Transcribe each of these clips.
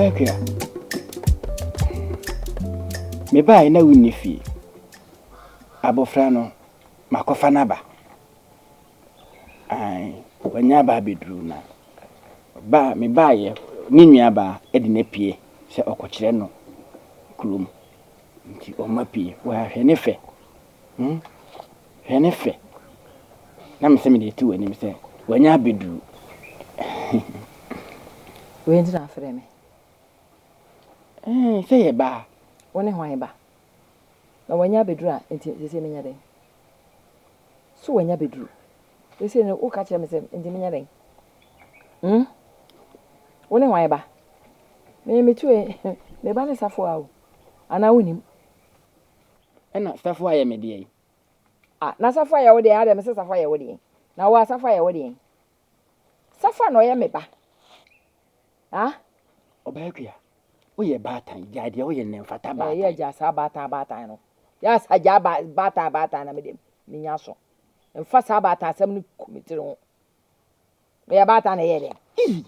Ɔbaa Akua, mebaeɛ na wonni fie. Abɔfra no, makɔfa no aba. Ae, wanya aba abɛduru na ba mebaeɛ ne nuabaa de no apue sɛ ɔkɔkyerɛ no kurom. Nti ɔma pie. Wahwɛ ne fɛ. Hmm? Hwɛ ne fɛ. Na mesɛ mede ato w'anim sɛ wanya abɛduru. Wei nti na afrɛ me. Ɛɛ, sɛ yɛ ba. Wo ne hwan ba? Na wanya abɛduru a, nti seesei menya dɛn? So wanya abɛduru? Seesei no woka kyerɛ me sɛ nti menya dɛn? Hmm? Wo ne hwan ba? Me metu me ba ne Safoa o. Anaa wonim? Ɛna Safoa yɛ me deɛ yi. Ah, na Safoa yɛ wo deɛ, adɛn mese Safoa yɛ wo deɛ. Na wo a Safoa yɛ wo deɛ. Safoa na ɔyɛ me ba. Ah? Ɔbaa Akua, woyɛ baatan, gyae deɛ woyɛ nnɛ mfata baatan. Ɛyɛ gya saa baatan baatan no. Yɛ asa gya baatan baatan na mede menya so. Mfa saa baatan asɛm no ku me tiri ho. Meyɛ baatan na ɛyɛ dɛn? Ii!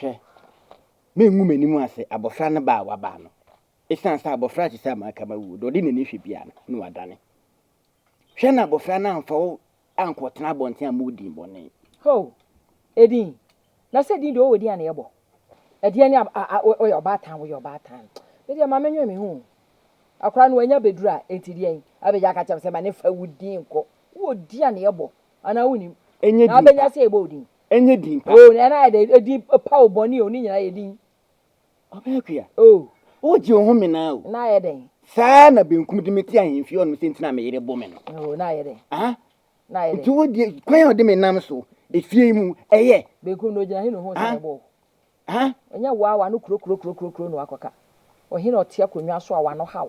Hwɛ, mengu m'anim ase abɔfra no ba a waba no. Esiane sɛ abɔfra te sɛ amankama wuo, deɛ ɔde n'ani hwɛ biara no, na wadane. Hwɛ na abɔfra no amfa wo ankɔtena abɔnten ammɔ wo din bɔne. Ho! Edin? Na sɛ din deɛ ɔwɔ din a na yɛbɔ. Ɛdeɛ ne a a woyɛ ɔbaatan woyɛ ɔbaatan. Me deɛ ma menwene me ho o. Akwadaa no wanya bɛduru a, enti deɛn? Abɛgya aka kyerɛ me sɛ ma ne fa wo din nkɔ. Wowɔ din a na yɛbɔ anaa wonnim? Ɛnyɛ Na din pa. wabɛnya sɛ yɛbɔ wo din. Ɛnyɛ din pa. Oh, na ɛna ayɛ dɛ, edin pa o, bɔne o, ne nyinaa yɛ din. Ɔbaa Akua, Oh. wogye wo ho menaa o. Na ayɛ dɛn? Saa na benkum de me te ahemfie hɔnom sɛ nti na me yere bo me no. Oh, na ayɛ dɛn? Aha. Na ayɛ dɛn? Nti wo deɛ, kwan a ɔde me nam so, efie yi mu, ɛyɛ. Benkum no, ogyina he na ohuu sɛ mebɔ wo? Aha. Ɛnyɛ wo a w'ano kurokurokurokurokuro na wakɔka. Ɔhene a ɔte akonnwa so a w'ano haw.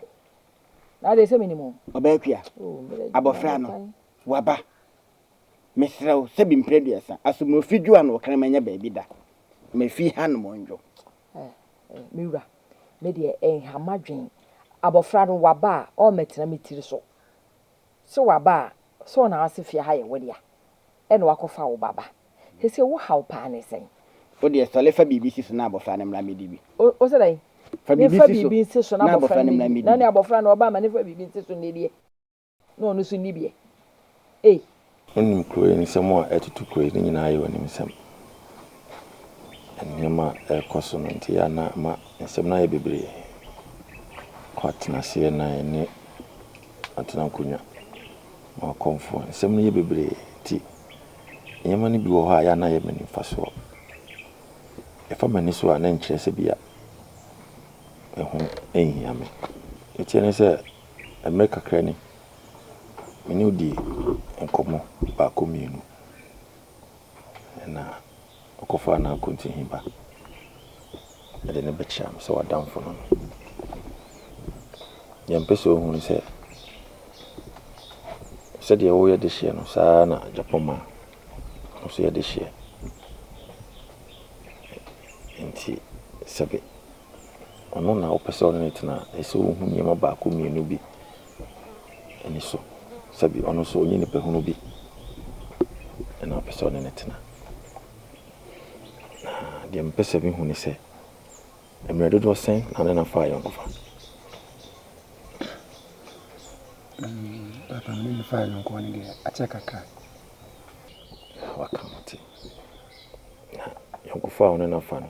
Na adeɛ sɛ menim o. Ɔbaa Akua, Oh, mmerɛ abɔfra no, waba. Mesrɛ wo, sɛbi mprɛ aduasa, asomurofi dwo a na ɔkraman nya baabi da. Ma fi hanom ndwo. Eh, eh, me wura, me deɛ ɛnha m'adwen. Abɔfra no waba a, ɔremmɛtena me tiri so. Sɛ waba a, sɛ ɔna ase fie ha yɛ wo dea, ɛna wakɔfa wo ba ba. Seesei wo haw paa ne sɛn? Wo deɛ sɔre fa biribi si so na abɔfra no mmra mmɛdi bi. O, ose dɛn? Fa biribi Memfa si so biribi nsi so na na abɔfra abɔfra no no mmra mmɛdi. mmɛdi Na ne bi. abɔfra no ɔba a, ma ne mfa biribi nsi so nnɛ deɛ. Na ɔno nso nni biɛ. Ei. Wonim kuro yi nsɛm a ɛtoto kuro yi ne nyinaa yɛ w'animsɛm. Nneɛma a ɛrekɔ so no nti yɛ a na ama nsɛm no ayɛ bebree. Kɔ atenaseɛ na yɛne atena nkonnwa ma akɔmfoɔ. Nsɛm no yɛ bebree nti nneɛma no bi wɔ hɔ a yɛ a na ɛyɛ m'ani mfasoɔ. Ɛfa m'ani so a na ɛnkyerɛ sɛ bi a ɛho nhia me. Deɛ ɛteɛ ne sɛ Mmerɛ kakra ni, me ne wo dii nkɔmmɔ baako mmienu, ɛna ɔkɔfaa n'akonti ba de no bɛkyea me sɛ w'adamfo no no. Deɛ mepɛ sɛ wohu ne sɛ, sɛdeɛ woyɛ dehyeɛ no, saa ara na Agyapong nso yɛ dehyeɛ. Nti sɛbe Ɔno na wopɛ sɛ ɔne no tena a, ɛsɛ sɛ wohu nneɛma baako mmienu bi ani so. Sɛbi ɔno nso ɔnyɛ nipa hunu bi ɛna wopɛ sɛ ɔne no tena. Na deɛ mepɛ sɛ mehu ne sɛ, mmerɛ dodoɔ sɛn na ne no afa ayɔnkofa? Mm, papa, me ne no fa ayɔnkofa no deɛ akyɛ kakra. Waka mate. Na ayɔnkofa a ɔne no afa no,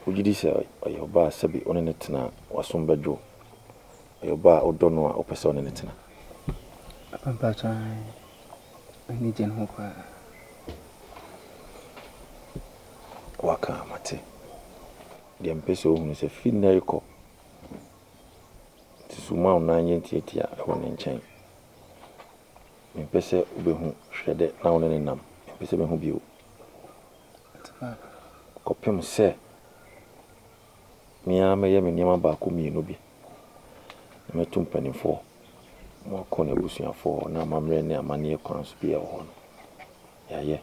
Wogye di sɛ ɔyɛ ɔbaa a sɛbe wo ne no tena a, w'asom bɛdwo wo? Ɔyɛ ɔbaa a wodɔ no a wopɛ sɛ wo ne no tena? Papa mpakyɛw ae, m'ani gye ne ho paa. Waka a, mate. Deɛ mepɛ sɛ wohu ne sɛ, firi nnɛ rekɔ, susu ma wo nan nyɛ ntiatia wɔ ne nkyɛn. Mempɛ sɛ wobɛhu hwɛ dɛ na wo ne no nam. Mempɛ sɛ mɛhu bio. Kɔpem sɛ me ara mɛyɛ me nneɛma baako mmienu bi na matu mpanimfoɔ ma wɔakɔ n'abusuafoɔ hɔ na amammerɛ ne amanneɛ kwan so bi a ɛwɔ hɔ no, yɛayɛ.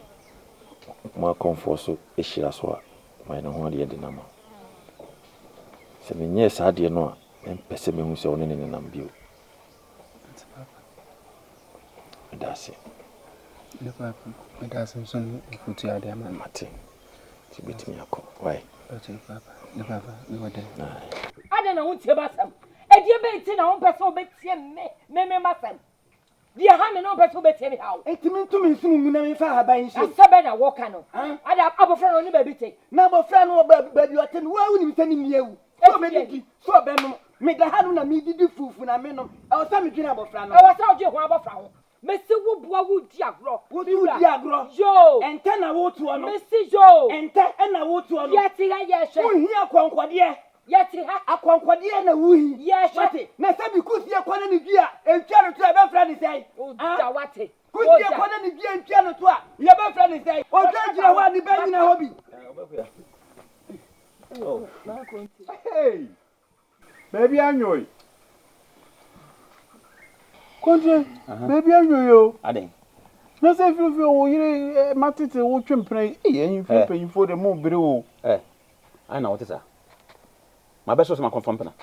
Mo akɔmfoɔ so hyira so a, mayɛ ne ho adeɛ de no ama wo. Sɛ menyɛɛ saa adeɛ no a, mempɛ sɛ mehu sɛ wo ne no nenam bio. Meda ase. Me papa, meda ase nso ne mfotu a wode ama me. Mate. Nti wobɛtumi akɔ. Wai? Mpakyɛw papa, ne papa, me wɔ dɛn? Ae. Adɛn na wontie m'asɛm? Ɛdeɛ bɛn nti na wompɛ sɛ wobɛtie me me me m'asɛm? Deɛ ɛha me no wompɛ sɛ wobɛtie me haw. Enti mento me nsono ngu na memfa ahaban nhyɛ mu? Asɛm bɛn na woka no? Ada abɔfra no ɔne baabi te. Na abɔfra no wɔ baabi ɔte no, wo ara wonim sɛ ne nni awu. Sɛ ɔbɛdidi, sɛ ɔbɛnom. Meda hanom na medidi fufu na menom. Ɛwɔ sɛ medwene abɔfra no ho. Ɛwɔ sɛ wodwene ho abɔfra ho. Mese wo boa wo di agorɔ. Wo nso wodi agorɔ. Yoo. Ɛntɛ na wotoɔ no. Mese yoo. Ɛntɛ na wotoɔ no. Yɛte ha yɛhwɛ. Wonhia akɔnkɔdeɛ. Yɛte ha. Akɔnkɔdeɛ na wohi. Yɛhwɛ. Wate? Na sɛ bi kusie kɔ na ne dua ntua no to a, yɛbɛfrɛ ne sɛn? Ogya wate. Kusie kɔ na ne dua ntua no to a, yɛbɛfrɛ ne sɛn? Odwa gyina hɔ a, ne ba nyina hɔ bi. Hey! Baabi anwoe. Kontre, baabi anwoe o. Adɛn? Na sɛ firifiri wo yere ma tete wo twe mpena yi, ei ahemfie mpanyimfoɔ de mo bere o. Ɛ, adɛn na wote saa? Mabɛsɔ sɛ makɔfa mpena.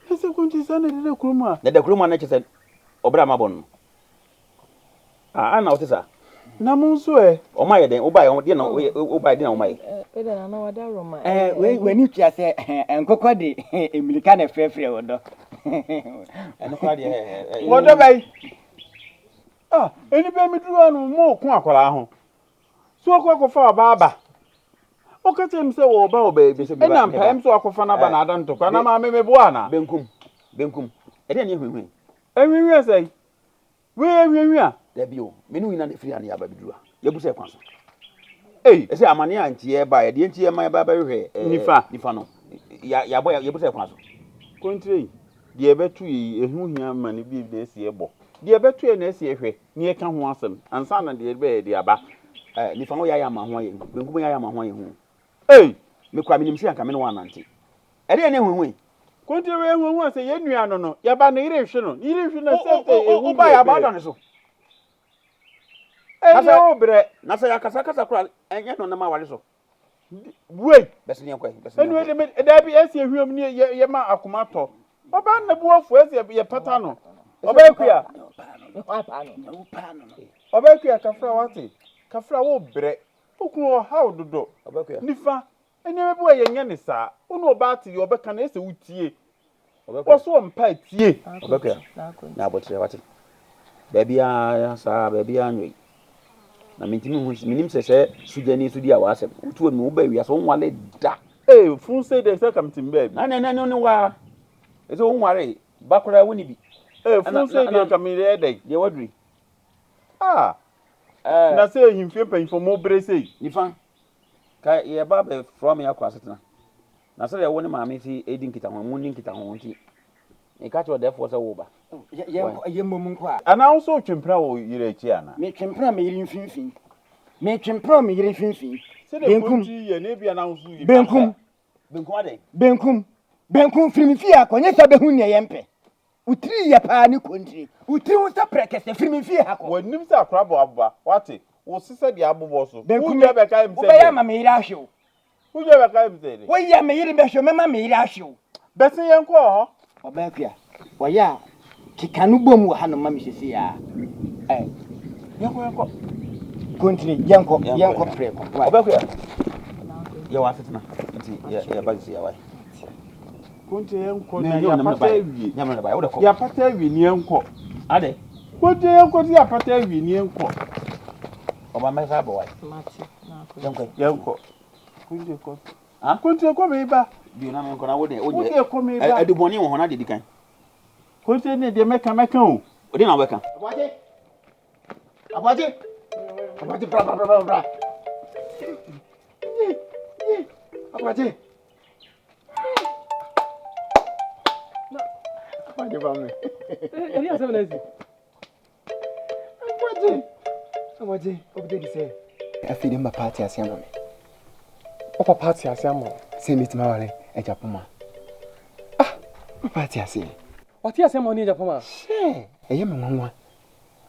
Na sɛ Kontre saa na ɛdeda kurom a. Na ɛda kurom a na kyerɛ sɛ ɔbra a mabɔ no no. Ah, ana wote saa? Na mo nso ɛ? Wɔn ayɛ dɛn? Wobaeɛ, wɔn deɛ na woyɛ, wobaeɛ deɛ na wɔn ayɛ. Ɛdɛ na na wada Roma. Ɛɛ, wei w'ani tua sɛ nkokɔ de mmirika na ɛfrɛfrɛ wo dɔ. Ɛno koraa deɛ ɛ ɛ. Wɔdɔ bɛyi. Ah, nnipa mi duru hɔ no mo ko akwadaa ho. So ɔkɔ akɔfa ɔbaa aba. Ɔka kyerɛ me sɛ wɔba wɔ baabi. Ɛna mpaem so akɔfa no aba na ada ntɔkwa na maame meboa anaa? Benkum, benkum. Ɛdeɛ ne ehwehwɛ. Ehwehwɛ sɛn? Wei yɛ hwiahwia. Dabi o, me ne wo nyinaa na ɛfiri ha na yɛaba abɛduru ha. Yɛabu sɛ kwan so. Ei! Ɛsɛ amane a nti yɛbaeɛ, deɛ nti yɛma yɛba bɛhwehwɛ eh, Nifa. nifa no, yɛabɔ yɛbu sɛ kwan so. Kontire yi, deɛ ɛbɛto yɛ yi, ɛho hia ma no bi na ɛsi yɛbɔ. Deɛ ɛbɛto yɛ na ɛsi yɛhwɛ na yɛka ho asɛm ansa na deɛ ɛbɛyɛ de aba. Eh, nifa ho yɛ ayɛ ama ho ayɛ hu, benkum yɛ ayɛ ama ho ayɛ hu. Ei! Me koraa menim sɛ anka me ne wo anante. Ɛdeɛn ne huahuai? Kontire wei huahua sɛ yɛn nua no no, yɛba ne yere hwe no, ne yere hwe no sɛ sɛ ehu Woba yɛ aba da ne so. Ɛnyɛ wo brɛ. Na sɛ yɛakasakasa koraa ɛnyɛ no nam aware so. Wei. Bɛsi ne yɛnkɔ bɛsi ne yɛnkɔ. Ɛnu daabi ɛsi ehwiam ne yɛ yɛ ma akoma tɔ. Ɔbaa na bu afu ɛsi yɛ pata no. Ɔbaa kuya. Ɔbaa kuya kafra wate. Kafra wo brɛ. Okunu ɔhaw dodo. Nifa Nneɛma bi wɔ hɔ a yɛnyɛ no saa. Wo ne ɔbaa te, deɛ ɔbɛka no, ɛsɛ sɛ wotie. Wɔ so ɔmpa tie. Ɔbɛkɔ na abɔkyerɛ wate. Baabiara saa, baabiara nyɛ yi. Na mentumi nhu, menim sɛ sɛ sugyani nso di a w'asɛm. Wotu anim, woba wiase, wonwale da. Ee, fun sei deɛ sɛ kam tim baabi. Na na na ne waa. Ɛsɛ wonware, ba koraa wonni bi. Ee, fun sei deɛ kam yɛ dɛn. Deɛ waduri. Ah, na sɛ ahemfie mpanyinfoɔ mo bere sei. Nifa. Ka yɛba abɛfra me akɔ asetena, na sɛdeɛ wo ne maame si redi nkitaho, monni nkitaho nti, meka kyerɛ ɔdɛɛfoɔ sɛ woreba. Yɛnkɔ, yɛmmom nkɔ a. Anaa wo nso wotwe mpena wɔ wo yere akyi anaa? Metwe mpena wɔ me yere mfimfini. Metwe mpena wɔ me yere mfimfini. Sɛdeɛ Benkum. kɔntiri yɛ no, ebia na wo nso woyɛ bi Benkum. kakra. Benkum adɛn? Benkum. Benkum, firi me fie ha kɔ, nyɛ sɛ wobɛhu nea yɛmpɛ. Wo tiri yɛ paa ne kontire. Wo tiri ho sɛ prɛkɛsɛ. Firi me fie ha kɔ. W'anim sɛ akora bɔ aboba. Woate? Wo se sɛ deɛ abobɔ so. Benkum, Wodwa bɛka m sɛ wobɛyɛ deɛ. ama me yere ahwe wo. Wodwa bɛka m sɛ deɛ. Woyɛ me yere bɛhwe wo, mɛma me yere ahwe wo. Bɛse yɛnkɔ wɔ hɔ. Ɔbaa Akua, wɔyɛ a, keka no bom wɔ hanom ma me seesei ara. Ɛ. Yɛnkɔ, yɛnkɔ. Kontire, yɛnkɔ, yɛnkɔ prɛko. Wai. Ɔbaa Akua, yɛwɔ asetena nti yɛba seesei ara, wai. Konte yɛnkɔ na yɛapata awie. Yɛapata awie ni yɛnkɔ. Ade. Konte yɛnkɔ ti yɛapata awie ni yɛnkɔ. Ɔba mɛsa abɔ wa. Yɛnkɔ. Yɛnkɔ. Konte kɔ. Konte kɔ mi ba. Bi na menkɔ na wo de wo de. Wo kɔ mi ba. Adubɔne wɔ hɔ na de di kan. Konte ne deɛ mɛka mɛka o. O de na wobɛka. Aboagye. Aboagye. Aboagye bra bra bra bra. Ye ye. Aboagye. Aboagye ba me. Ɛni asɛm na asi. Aboagye. Aboagye, obigye di sɛ. Afei de mma ate ase ama me. Wo papa ate ase ama wo. Sɛ metumi aware agya poma. Ah, papa ate ase. Wate ase ama wo ne agya poma? Hyɛ, ɛyɛ me nwanwa.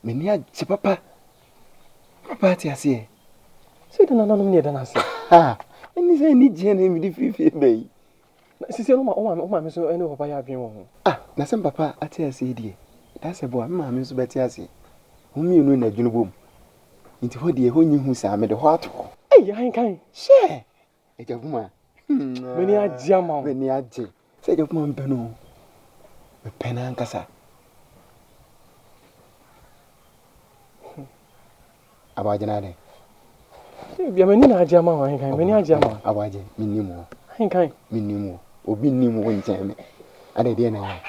M'ani agye papa. Papa ate aseɛ. Sɛ de nananom ne ɛda no ase. Ha, ɛne sɛ anigyeɛ na mede firi fie ba yi. Na sisi no wo maame wo maame nso ne wo papa yɛ adwene wɔ ho. Ah, na sɛ papa ate aseɛ deɛ, da sɛ boa, me maame nso bɛte aseɛ. Wɔn mmienu na adwene bom. Nti hɔ deɛ, hɔ nyi hu saa, mede hɔ ato hɔ. Ei, ahenkan. Hyɛ! Agya Puma. M'ani agye ama wo. M'ani agye. Sɛ Agya Puma mpɛ no o. Mepɛ no ankasa. Aboagye na adɛn? Bia m'ani na agye ama wo ahenkan. M'ani agye ama wo. Aboagye, mennim wo. Ahenkan. Mennim wo. Obi nnim wo nkyɛn me. Adɛn deɛ na ɛyɛ?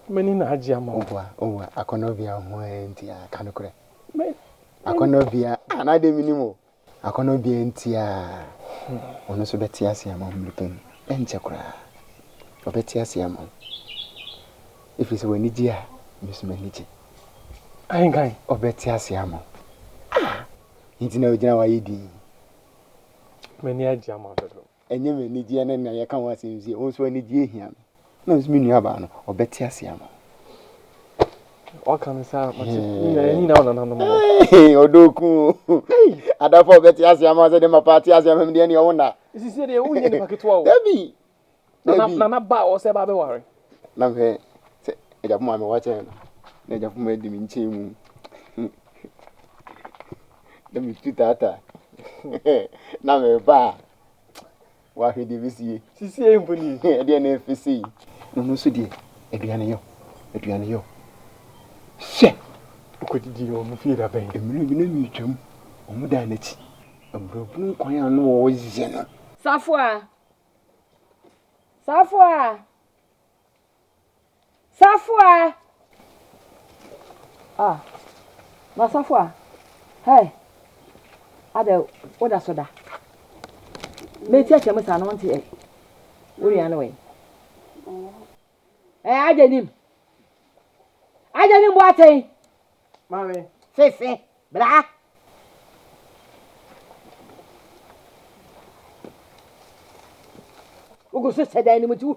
M'ani na agye ama wo. Woboa, woboa. Akɔnnɔ bia ho ara nti a, ka nokorɛ. Akɔnnɔ bia, ah, na adɛn mennim wo. Akɔnnɔ biara nti a, ɔno nso bɛte ase ama wo mmerɛ pa mu. Ɛnkyɛ koraa, ɔbɛte ase ama wo. Ɛfiri sɛ w'ani gye a, me nso m'ani gye. Ahenkan. Ɔbɛte ase ama wo. Ah! Nti na ogyina hɔ ayɛ dinn. M'ani agye ama wo dodo. Ɛnyɛ m'anigyeɛ ne nea yɛka ho asɛm sie, wo nso anigyeɛ hia me. Na nso me nuabaa no, ɔbɛte ase ama wo. Waka no saa, mate. Ne nyinaa, yɛn nyinaa wɔ nananom hɔ. Ɔdɔ ku o. Adafo a ɔbɛte ase ama wo sɛ de mapa ate ase ama me deɛ neɛ wo nna. Sisi deɛ wonyɛ nipa ketewa o. Dabi. Nana nana ba a ɔsɛ ba bɛware. Na mehwɛ sɛ agya poma me wakyɛn no. Na agya poma di me nkyɛn mu. Na metu taataa. Na meba a wahwɛ deɛ bɛsie. Sisie mpo nie. Ɛdeɛ na ɛfɛ sei. Na ɔno nso deɛ aduane yɔ aduane yɔ. Hyɛ! Wokɔdidi wɔn fie da bɛn? Mmerɛ bi na meretwam, wɔn daa n'akyi. Aburabunu nkwan a na wɔyɛ no. Safoa! Safoa! Safoa! Ah, na Safoa, hey, adɛ woda so da? Metiatia mu saa na wonte ɛ. Wo nua no wɛ. Ɛ agya nim. Agya nim boatɛn. Maame. Fefe, bra. Wogu so hyɛ dan no mu nti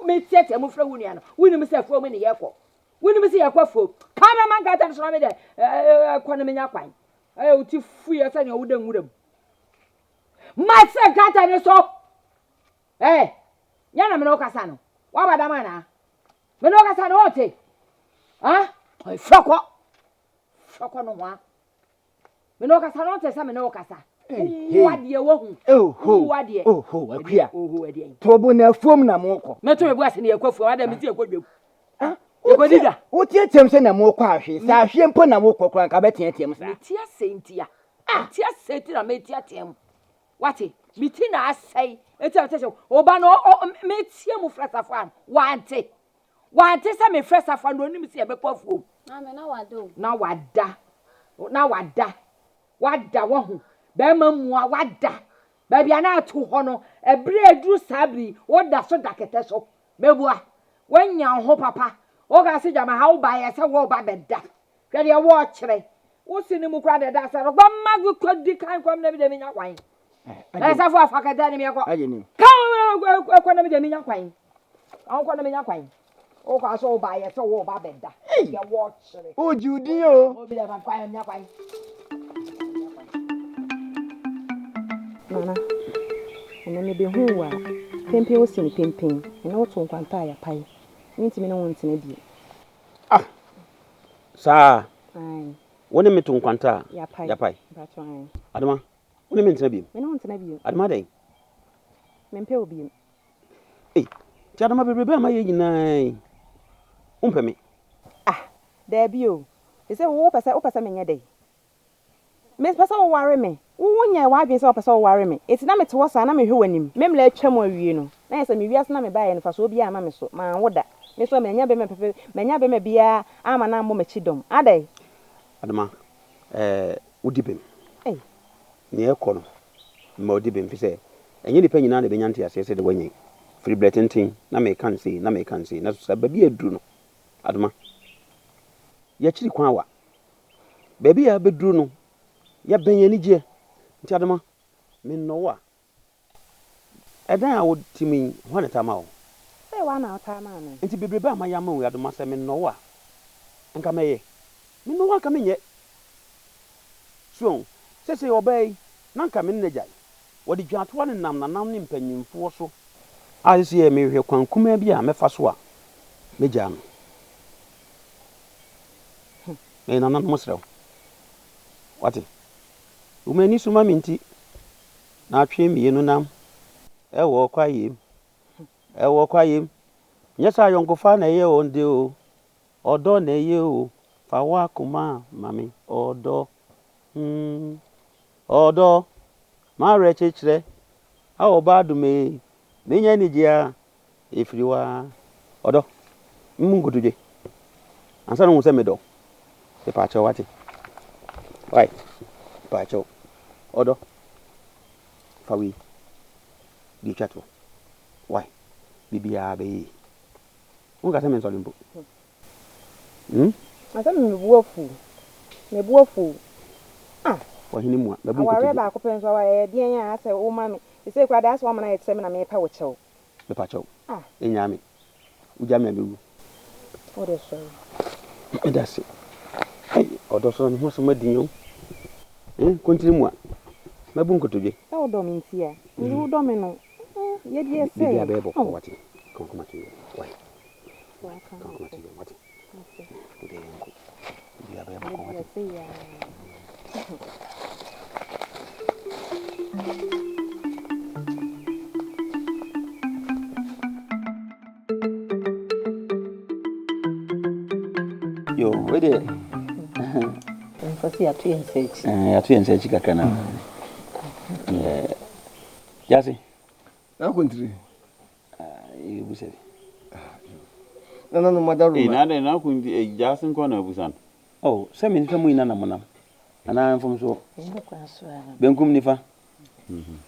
meteatea mu frɛ wo nua no. Wonim sɛ afuom ne yɛkɔ. Wonim sɛ yɛkɔ afuom. Ka bɛma nkrata no so na me dɛ ɛkɔ no menya kwan. Ɛyɛ wo ti fuiɛ sɛnea woda nwura mu. Ma sɛ nkrata no so. Ɛɛ, nyɛ na me ne wo kasa no. Woaba dam anaa? Me ne wo kasa no wonte. Ah, frɛ kɔ. Frɛ kɔ nohoa. Me ne wo kasa no wonte sɛ me ne wo kasa. Wo adeɛ wahu. Wo adeɛ. Oho, akua. Oho, adeɛ. Tobo na afuom na mokɔ. Mɛto me bo ase ne yɛkɔ afuom. Ada me ti yɛkɔ dwam. Yɛkɔdi dwa. Woteateam sɛ na mokɔ ahwe. Sɛ ahweɛ mpo na wokɔ koraa nka bɛteateam saa. Mete ase ntia. Mete ase nti na meteateam. Wate? Me ti na asɛe. Enti a sɛ ɔba no meteɛ mu frɛ Safoa no, wante. Wante sɛ mefrɛ Safoa no, onim sɛ yɛbɛkɔ afuom. Maame, na wada o. Na wada. Na wada. Wada, wahu. Bɛrima mua, wada. Baabi a na ato hɔ no, ɛberɛ a aduru saa bere yi, woda so da kɛtɛ so. Mɛbua. Woanya wo ho papa. Woka sɛ gyama ha wobaeɛ sɛ woreba bɛda. Hwɛ deɛ wɔrekyerɛ. Wo se no mu koraa deɛ da sɛ no gbama gu kɔ di kan kɔ na mi deɛ menya kwan. Ɛyɛ safo afa kɛtɛ ne meɛkɔ. Ka kɔ na mi deɛ menya kwan. Ahokɔ kɔ na menya kwan. Wokɔ asɛ wo ba yɛ sɛ wo ba bɛda. Deɛ wɔrekyerɛ. Wogye wo din o. Obi deɛ ma kwan menya kwan. Nana, ɛnɛ mebɛhuu wo a, pempen wo sene pempen, me ne wo to nkwanta a yɛapae, mentumi ne wo ntena bio. Ah! Saa? Wo ne me to nkwanta a yɛapae? Adoma, wo ne me ntena bio? Me ne wo ntena bio. Adoma dɛn? Mempɛ wo bio. Ei, nti Adoma bebrebe a mayɛ nyinaa yi, wompɛ me? Ah, daabi o. Te sɛ wo wopɛ sɛ wopɛ sɛ menyɛ dɛn? Mepɛ sɛ woware me. Wo wonyɛɛ w'adwene sɛ wopɛ sɛ woware me. Enti na mete hɔ saa na mehwɛ w'anim. Me mmerɛ atwam awie no, na ayɛ sɛ me wiase na mebaeɛ no mfasoɔ biara amma me so. Manwo da. Me nso mannya barima pɛpɛ, mannya barima biara amma no ammɔ m'akyi dɔm. Adɛn? Adoma, eh, wodi bem. Ei. Nea ɛrekɔ no, mma odi bem, efisɛ ɛnyɛ nnipa nyinaa na ebenya nteaseɛ sɛdeɛ woanya yi. Firi berɛ tenten na mereka no sei, na mereka no sei, nanso sɛ baabi a aduru no, Adoma, yɛakyiri kwan wa. Baabi a yɛabɛduru no, yɛbɛn anigyeɛ. Nti Adoma, mennɔ wo a, ɛdan a wote mu yi, hwan na ɛtaa ma wo? Sɛ woa na wotaa maa me. Nti bebrebe a mayɛ ama wo yi, Adoma, sɛ mennɔ wo a, nka mɛyɛ? Mennɔ wo a, nka menyɛ. So wahu? Seesei ɔbaa yi, na nka me ne no agyae. Wɔde dwaatoa nenam nananom ne mpanyimfoɔ so. A seesei merehwɛ kwan kumaa bi a mɛfa so a mɛgyaa no. Me nananom srɛ wo. Wate? Wo m'ani so ma me nti na atwe mmienu nam ɛwɔ kwaeɛm, ɛwɔ kwaeɛm. Nyɛ sɛ ayɔnkofa na ɛyɛ wɔn de o, ɔdɔ na ɛyɛ o, fa w'akoma ma me, ɔdɔ, hmm, ɔdɔ, m'awerɛkyekyerɛ, ao ɔbaa dom ee, menya anigye a, ɛfiri wo ara. Ɔdɔ, mmu nkotodwe ansa na wohu sɛ medɔ wo. Mepaakyɛw wate? Wai, mepaakyɛw. Ɔdɔ, fa wei deɛ twa toɔ. Wai, biribiara bɛyɛ yie. Wonka sɛ mensɔre mpo. Hmm? Asɛ me bo afu. Me bo afu. Ah! Ɔhene mua, mabu nkotodwe. Awareɛ baako pɛ nso awareɛ ɛyɛ deɛn a asɛ woma me. Sesei koraa deɛ asɛ woama no ayɛ te sɛ me na mepɛ wo kyɛw. Mepakyɛw, nnyaa me. Wugya me a mewu. Wo de sɔre. Meda ase. Ei, ɔdɔ so na me ho asɛm adi o. Eh, kontiri mu a, mabu nkotodwe. Sɛ wodɔ me nti a, nti wodɔ me no, yɛ deɛ ɛsɛ. Biribiara bɛyɛ bɔkɔɔ wate. Ka w'akoma to yam, wai. Ka w'akoma to yam, wate. Wode yɛnkɔ. Biribiara bɛyɛ bɔkɔɔ wate. Yo, wei deɛ. Mfa sɛ yɛato yɛn nsa akyi. Yɛato yɛn nsa akyi kakra na. Yase. N'akontiri. Yɛbusa bi. Nananom adaworoma. Ee, na adɛn n'akontiri gyaase nko na abusa no. Oh, sɛ me nifa mu nyina na monam, anaa mfomsoɔ? Benkum nifa,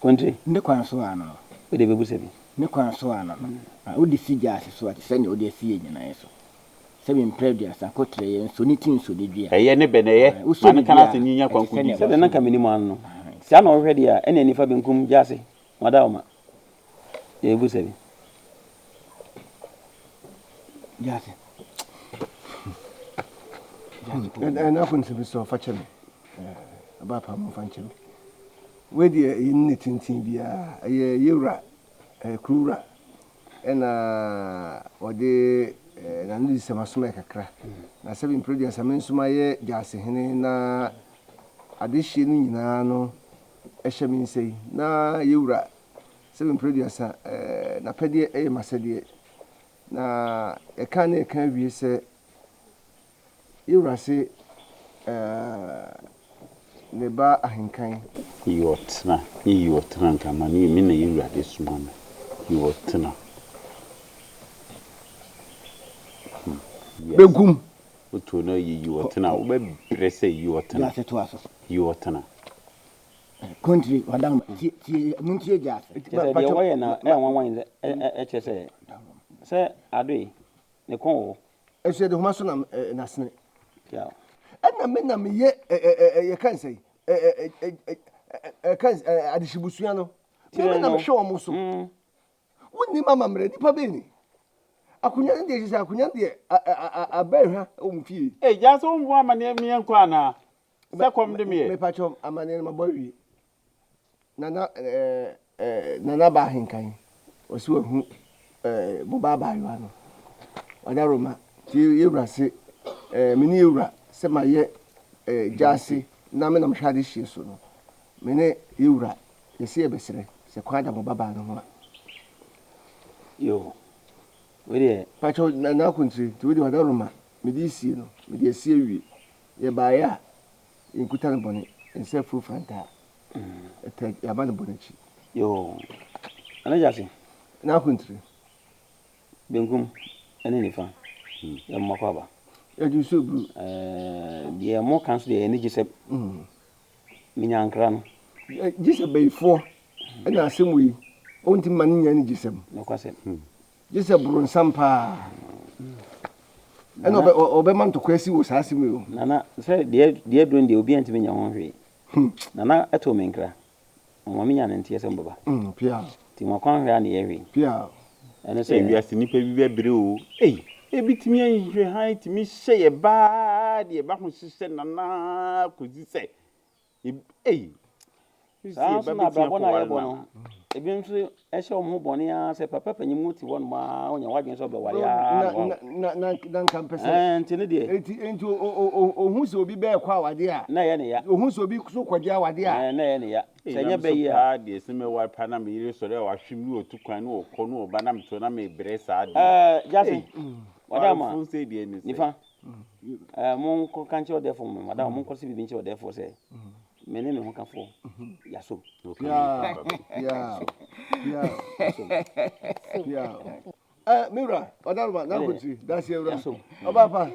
kontire. Ne kwan so ano no. Wode bɛbusa bi. Ne kwan so ano no. Na wode si gyaase so a, te sɛ nea wode asi yɛn nyinaa so. Sɛ me mprɛ aduasa koterɛ yɛ nso ne ti nso ne dua. Ɛyɛ ne bɛ na ɛyɛ, ma no ka n'asɛm nyinya kwan kodi. Sɛdeɛ na anka menim ano no, saa na ɔhwehwɛ deɛ a, ɛnneɛ nifa, benkum, gyaase, madaoma. Yɛbɛbusa bi. Gyaase. Ɛna akɔ nsɛm sɛ ɔfa kyɛ me. Ɔba apa mo fa nkyɛ me. Wei deɛ ɛyɛ ne tenten biara ɛyɛ yɛwura kurowura ɛna ɔde n'ano di sɛm asoma yɛ kakra. Na sɛbi mpere deɛ sɛ me nso mayɛ gyaase hene na adehyeɛ no nyinaa no ɛhyɛ me nsa yi na yɛwura Sɛbi mprɛ aduasa, n'apɛdeɛ yɛ m'asɛdeɛ. Na yɛka na yɛka awie sɛ, Yɛwura se ne ba ahenkan. Yi ɔtena, nye yi ɔtena nka ma ne me na y'Ewurade soma me, yi ɔtena. Hmm, yes. Benkum. Woto no yi yi ɔtena, wobɛbrɛ sɛ yi ɔtena, yi ɔtena. Kontiri, wadam, tie, tie, muntie gya ase. Kyerɛ sɛ deɛ wɔyɛ na ɛyɛ nwanwa yi sɛ ɛkyerɛ sɛ sɛ adoe ne kɔn wɔ hɔ. Ɛso yɛde homa so na n'asene. Ɛna me na meyɛ yɛka nsɛ ɛka adehyebusua no. Me na mehwɛ wɔn so. Wonnim amammerɛ, nipa bɛn ni? Akonnwa no deɛ kyerɛ sɛ akonnwa no deɛ abɛ hwa wɔ mo fie. Ee, gya sɛ wommu amanneɛ meɛ nkɔ anaa? Sɛ kɔm de meɛ. Mepakyɛw amanneɛ no mabɔ awie. Nana ɛɛ eh, Nana ba ahenkan ɔsi wahu ɛɛ eh, mo ba abaayewa no ɔda Roma nti yɛwura se ɛɛ eh, me ne yɛwura sɛ mayɛ ɛɛ gyaase na me na mehwɛ ade hyie so no me ne yɛwura yɛsi yɛbɛsrɛ sɛ kwan da mo babaa no ho a. Yo, wei deɛ. Pakyɛw Nana Akontire nti wei deɛ ɔda Roma mede sie no mede asie awie. Yɛbaeɛ a, yɛnkuta no bɔne, yɛn afuo frantaa. Ɛtɛ yɛaba no bɔne akyi. Yoo, Nana Gyasi. N'akontire. Benkum ne nifa, yɛ mo mako aba. Yɛgye nsuo buru. Ɛɛ, deɛ mo ka nso deɛ yɛn ani gye sɛ menya nkra no. Gye sɛ bayifoɔ ɛna asɛm wei, ɔntumi ma ne nya anigyesɛm. Nokwasɛm. Gye sɛ boronsam paa ɛna ɔbɛma ntɔkwa asi wɔ saa asɛm yi ho. Nana, sɛ deɛ deɛ aduro no deɛ obiara ntumi nyɛ ho hwee. Nana ɛtoo me nkra. Ɔma me nya ne nteɛ sɛ mbɛba. Pia. Nti mo akwan hwɛ a na yɛ hwee. Pia. Ɛne sɛ. Wiase nipa bi bɛbrɛ o. Ei, ebi tumi nhwɛ hann tumi hyɛ yɛ baa deɛ ɛba ho hyehyɛ nana kɔsi sɛ ei. Saa nso na abrabɔ no a yɛbɔ no, ebi nso hyɛ wɔn ho bɔne ara sɛ papa panyin mu te hɔnom ara onya wadwene sɛ ɔbɛware ara na wawo. Na na na nka mpɛ sɛ. Ɛɛ nti ne deɛ. Nti nti ohun sɛ obi bɛɛkɔ awade a. Na ɛyɛ ne ya. Ohun sɛ obi so kɔgye awade a. Ɛɛ na ɛyɛ ne ya. Sɛ ɛnyɛ bɛ yi a. Paa deɛ sɛ mɛware paa na me yere sɔre a wahwem ne ɔtu kwan ne ɔkɔ ne ɔba na meto na mebrɛ saa deɛ. Ɛɛ Gyase, wadama, nifa, ɛɛ monkɔ ka nkyerɛ ɔdɛɛfoɔ mo, wadama monkɔ se biribi nkyerɛ ɔdɛɛfoɔ sɛ. Me ne me hokafoɔ yɛasom. Me wura ɔdaroma n'akotiri daseɛ wura ɔba pa.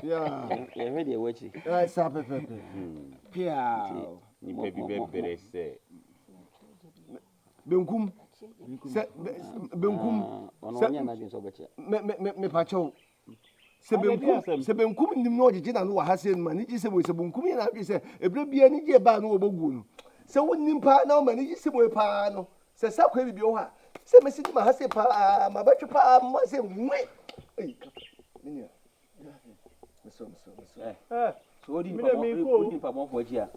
Yɛhwɛ deɛ ɛwɔ akyiri. Saa pɛpɛpɛ. Pia. Nipa bi bɛbrɛ sɛ. Benkum sɛ benkum sɛ mepakyɛw Sɛ benkum sɛ benkum nim na ɔgyegye n'ano wɔ ha sɛ no ma ne gye sɛ wei sɛ benkum yɛ n'adwene sɛ ebere biara ne gye baa no wɔbɔ guo no sɛ wonim paa na ɔma ne gye sɛ wei paa no sɛ sa kwan bibi wɔ hɔ a sɛ mesi di ma ha sɛ paa ma bɛtwe paa ma sɛ nwe ei kapa me nua mesɔ mesɔ mesɔ eh so odi nipa bɔnfo akyi a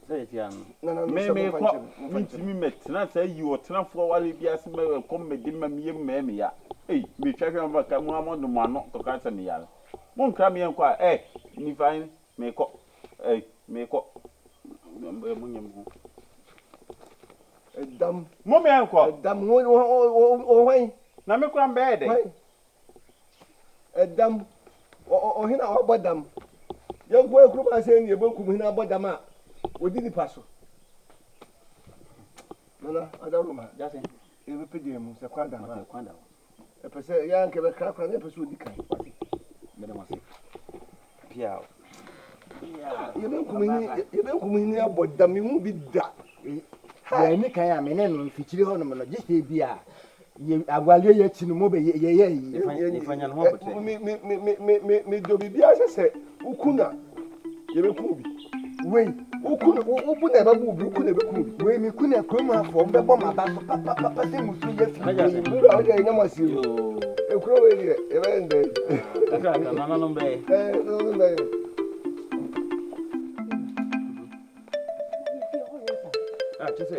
sɛ yɛ tia no me me kɔ mentumi mɛtena saa yi ɔtenafoɔ aware bi ase mɛ ɛkɔm mɛde ma meyɛ mɛɛ me ya ei metwa hwɛ mfa ka mu ama no mo ano kɔka sɛ meyare monkra me yɛnkɔ a ɛ nifa mekɔ ɛ mekɔ monyɛ mo ho ɛdam mo meɛnkɔ ɛdam ho hwan na me kora mbɛyɛ dɛn Ɛdam, ɔhene a wabɔ dam. Yɛn nko ara kurom ha sɛ ne yɛbɛkum hene abɔ dam a wɔdi nipa so. Nana, adaworoma, yɛbɛpagya mu sɛ kwan da hɔ a. Ɛpɛ sɛ yɛn anka bɛkra kora na yɛpɛ sɛ ɔdi kan. Yɛbɛkum hene abɔ dam, mehu bi da. Yɛn ni kan a me ne no mfikyiri hɔnom no gye sɛ bi a yɛ awareɛ yɛ akyi no mo bɛ yɛyɛ yi. Medɔ biribiara sɛ sɛ woku na yɛbɛku bi. Wei woku na wobu na ɛbɛbu bi woku na ɛbɛku bi. Wei meku na kurom afoɔ mbɛbɔ m'aba so papapapa sɛ musu yɛ fi wei. Wura wo deɛ ɛnyɛ mo ase o. Ekuro wei deɛ yɛbɛyɛ ndɛ. Kakra nananom bɛyɛ. Ɛɛ nananom bɛyɛ. Ah, kyɛ sɛ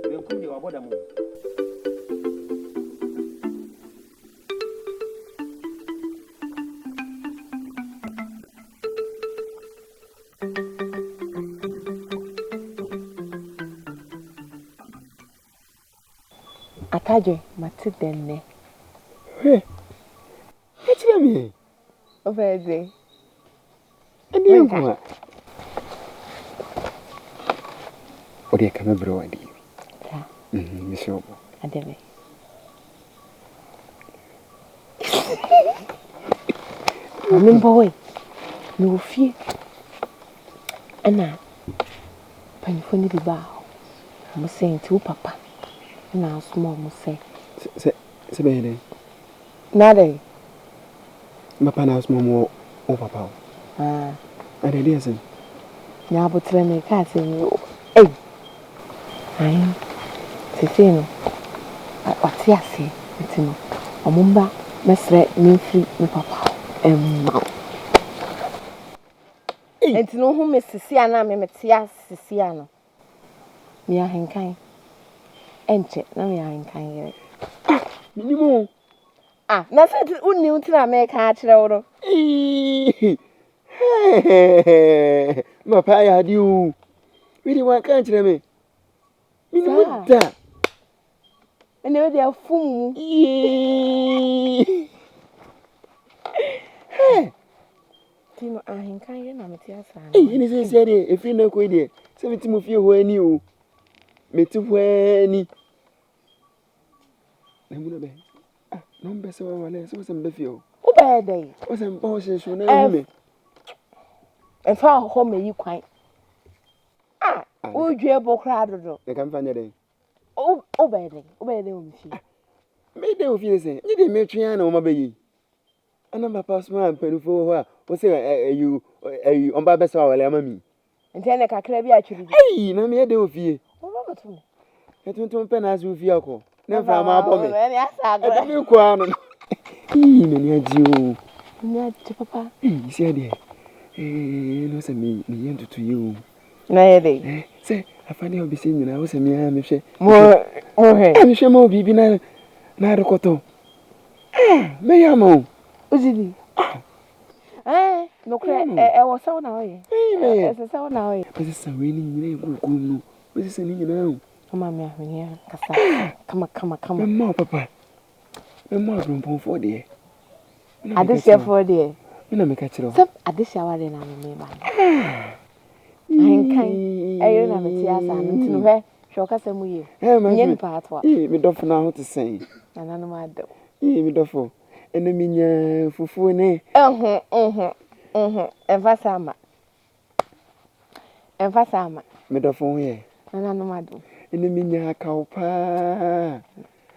benkum deɛ wabɔ dam o. Atadwe, mate dɛ nnɛ. Hwɛ! Ka kyerɛ me ɛ. Wobɛyɛ dɛn? Ɛdeɛ nko a. Wodeɛ ka mɛbrɛ wo adeɛ bi. Saa. Mesrɛ wo bɔ. Adeɛ bɛn? Maame mbɔ wo ɛ. Mewɔ fie ɛna mpanyinfoɔ no bi baa hɔ. Wɔn sɛ nti wo papa na asoma wɔn sɛ. Sɛ sɛ bɛyɛ dɛn? Na adɛn? Me papa na asoma mu wo papa o. Ah. Adɛn deɛ asɛm? Nya aboterɛ meka asɛm yi o. Ei! Ae, seesei no wate aseɛ nti no ɔmo mma mɛsrɛ memfiri me papa hɔ mma wo. Nti no wohu me sisi a na me mete ase sisi a no meyɛ ahenkan. Ɛnkyɛ na meyɛ ahenkan yere. Ah! Menim o. Ah, na sɛ wonnim nti na meka akyerɛ wo no. Eii, me papa ayɛ adeɛ o. Wei deɛ wanka ankyerɛ me. Menim da. Ɛnna wei deɛ afum mu. Yee. Nti no ahenkan yɛ na mete ase ana. Ei, ɛne sɛ sɛ deɛ ɛfiri nnɛ kɔ yi deɛ sɛ mete mo fie hɔ ani o. Mete hɔ ani. Na mu na bɛ. Ah, na ɔmpɛ sɛ wɔwale sɛ wɔsɛ mbɛ fie hɔ. Wobɛyɛ dɛn? Wɔsɛ mpa hɔ hyɛ so na ehu me. Mfa hɔ mɛyi kwan. Ah, wodwe bo koraa dodo. Na ka mfa nyɛ dɛn? Wobɛyɛ dɛn? Wobɛyɛ dɛn wɔ me fie? Ah, mɛyɛ dɛn wɔ fie sɛ? Nyɛ deɛ metwe ara na wɔma bɛyɛ yi. Ɛna papa soma mpanimfoɔ wɔ hɔ a wɔsɛ ɛyi ɛyi ɔmba bɛsɛ awale ama mi. Nti ɛnɛ kakra bi atwere bi. Ayi na meyɛ dɛn wɔ fie? Wɔba bɛto me. Ɛtontom pɛ na ase wo fie akɔ. Ne mframa abɔ me. Ɛde me kɔ ano no. Ii m'ani agye o. M'ani agye papa. Ii sɛ deɛ. Ee, na sɛ meyɛ ntotoeɛ o. Na yɛ dɛ. Eh, sɛ afadeɛ a wobɛhyɛ nyinaa wo sɛ me ara mehwɛ. Mo mohwɛ. Ah, mehwɛ ma wo biribi na na ade kɔtɔ. Ah, mɛyɛ ama wo. Wogye di? Ah. Eh, nokorɛ ɛwɔ sɛ wo na woyɛ. Mɛyɛ. Ɛsɛ sɛ wo na woyɛ. Mɛsesa wei ne nyinaa egu kurom no. Mɛsesa ne nyinaa o. Woma me ahweneɛ ankasa. Kama kama kama. Mɛma wo papa. Mɛma wo aberempɔnfoɔ deɛ. Adehyeɛfoɔ deɛ. Me na meka kyerɛ wo. Sɛ adehyeɛ awareɛ na me meba no. Ahenkan ɛyere na mete asa no nti no hwɛ hwɛ ɔkasa mu yie. Nyɛ nipa atoa. Ee me dɔfo no ho te sɛn. Nananom adɔ. Ee me dɔfo ɛnɛ menya fufuo ne. Ɛho ɛho ɛho ɛmfa saa ma. Ɛmfa saa ma. Me dɔfo ho yɛ. Nananom adom. Ɛnɛ menya akaw paa.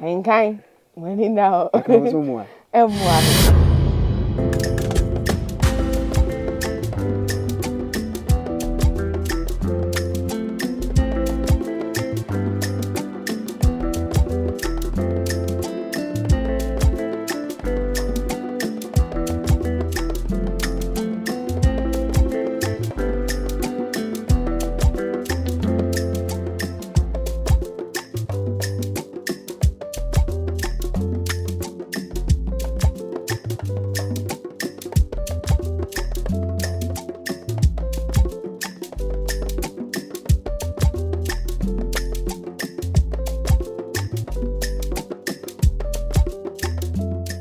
Ahenkan, w'ani nna hɔ. Akaw nso mmoa. Ɛmmoa me.